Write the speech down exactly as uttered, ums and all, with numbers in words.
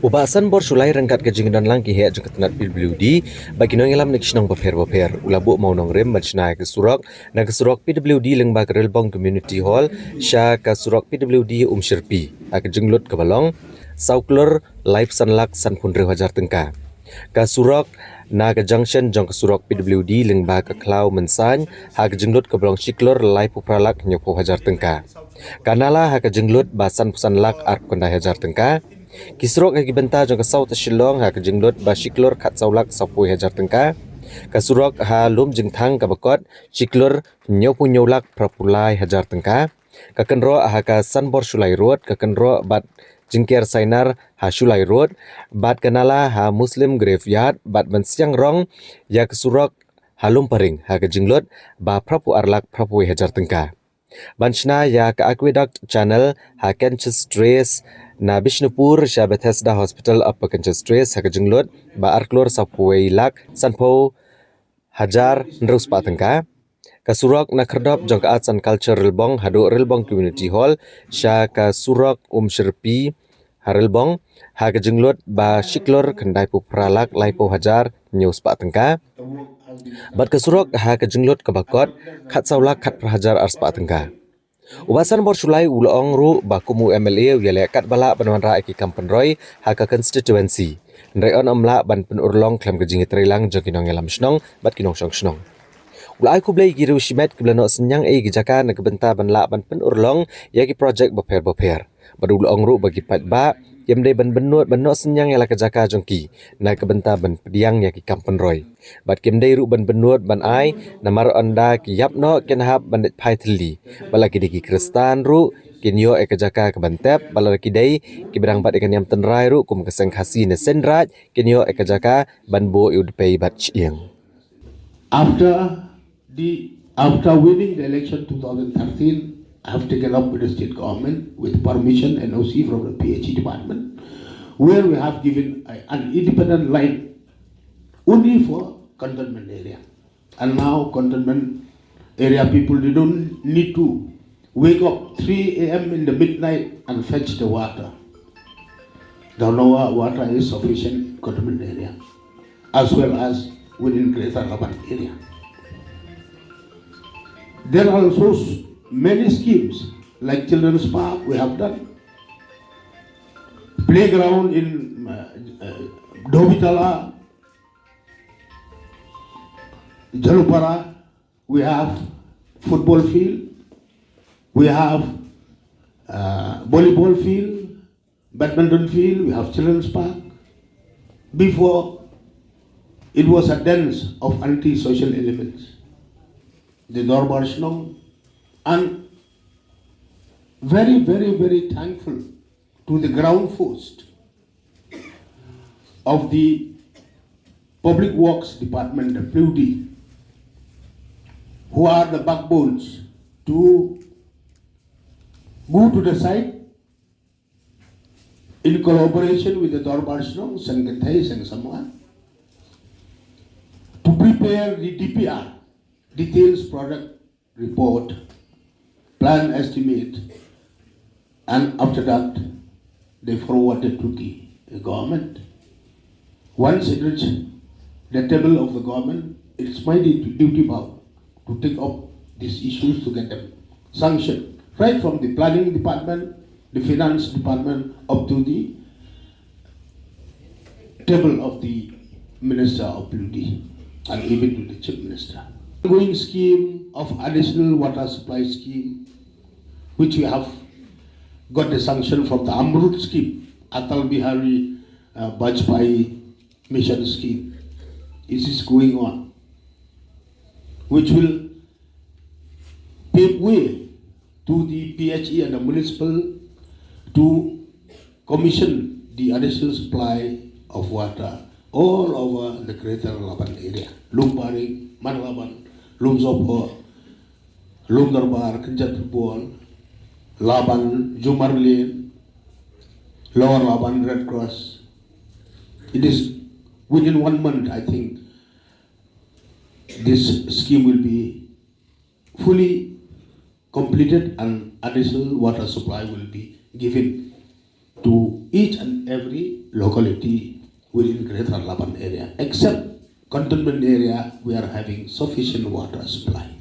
U Bah Sanbor Shullai ryngkat ka jingdon lang ki heh jong ka tnat P W D bad ki nongïalam na ki shnong bapher bapher u la buh mawnongrim ban shna ïa ka surok na ka surok P W D lyngba ka Rilbong Community Hall sha ka surok P W D Umshyrpi ha ka jinglut kaba long saw klur laiphew san lak sanphew hynriew hajar tyngka. Ka surok na ka junction jong ka surok P W D lyngba ka Khlaw Mynsaiñ ha ka jinglut kaba long shi klur laiphew phra lak hynñiewphew hajar tyngka. Ka nala ha ka jinglut ba sanphew san lak arphew khyndai hajar tyngka. Ki surok ha ki bynta jong ka South Shillong ha ka jinglut ba shi klur khatsaw lak sawphew hajar tyngka. Ka surok ha Lumjingthang kaba kot shi klur hynñiewphew hynñiew lak phraphew lai hajar tyngka. Ka kynroh ha ka Sanbor Shullai Road, ka kynroh bad jingker Sainar ha Shullai Road, bad ka nala ha Muslim Graveyard, bad ban siang rong ïa ka surok ha Lumparing ha ka jinglut ba phraphew ar lak phraphew hajar tyngka. Ban shna ïa ka aqueduct channel ha Kenches Trace na Bishnupur sha Bethesda Hospital Upper Kenches Trace ha ka jinglut ba ar klur sawphew lak sanphew hajar hynriew spah tyngka. Ka surok na khyrdop jong ka Arts and Culture Rilbong haduh Rilbong Community Hall sha ka surok Umshyrpi ha Rilbong ha ka jinglut ba shi klur khyndaiphew phra lak laiphew hajar hynñiew spah tyngka. Bad ka surok ha ka jinglut kaba kot khatsaw lak khatphra hajar ar spah tyngka. U Bah Sanbor Shullai u la ong ruh ba kum u M L A u ïaleh katba lah ban wanrah ïa ki kam pynroi ha ka constituency. Hynrei un ym lah ban pynurlong khlem ka jingïatreilang jong ki nongïalam shnong bad ki nongshong shnong. U la ai khublei ïa ki riew shimet kiba la noh synñiang ïa ka jaka na ka bynta ban lah ban pynurlong ïa ki projek bapher bapher. Bad u la ong ruh ba ki paidbah kim dei ban pynnud ban noh synñiang ïa la ka jaka jong ki na ka bynta ban pdiang ïa ki kam pynroi. Bad kim dei ruh ban pynnud ban ai namar ynda ki ïap noh kin hap ban leit phai thylli. Bad la ki dei ki Khristan ruh kin ïoh ïa ka jaka kaban tep, bad la ki dei kiba dang bat ïa ka niam tynrai ruh kum ka seng Khasi ne Seinraij kin ïoh ïa ka jaka ban buh ïa u dpei bad shyieng. After the, after winning the election two thousand thirteen, I have taken up with the state government with permission and O C from the P H E department, where we have given a, an independent line only for cantonment area. And now cantonment area people, they don't need to wake up three a m in the midnight and fetch the water. The Noah water is sufficient in cantonment area as well as within Greater Laban area. There are also s- many schemes like children's park we have done, playground in uh, uh, Dhobitala, Jhalupara, we have football field, we have uh, volleyball field, badminton field, we have children's park. Before, it was a dance of anti-social elements. The Dorbar Shnong, and very, very, very thankful to the ground force of the Public Works Department, the P W D, who are the backbones to go to the site in collaboration with the Dorbar Shnong, Seng Kynthei, Seng Samla, to prepare the D P R, details product report, plan estimate, and after that, they forwarded to the government. Once it reached the table of the government, it's my duty, duty bound to take up these issues to get them sanctioned, right from the planning department, the finance department, up to the table of the Minister of P W D and even to the Chief Minister. Ongoing scheme of additional water supply scheme, which we have got the sanction from the Amrut scheme, Atal Bihari uh, Vajpayee Mission scheme. This is going on, which will pave way to the P H E and the municipal to commission the additional supply of water all over the Greater Laban area. Lumparing, Manlaban, Lumsopo, Lumdorbar, Kynjat Bol, Laban, Jumar Lane, Lower Laban, Red Cross. It is within one month, I think, this scheme will be fully completed and additional water supply will be given to each and every locality within Greater Laban area, except cantonment area, we are having sufficient water supply.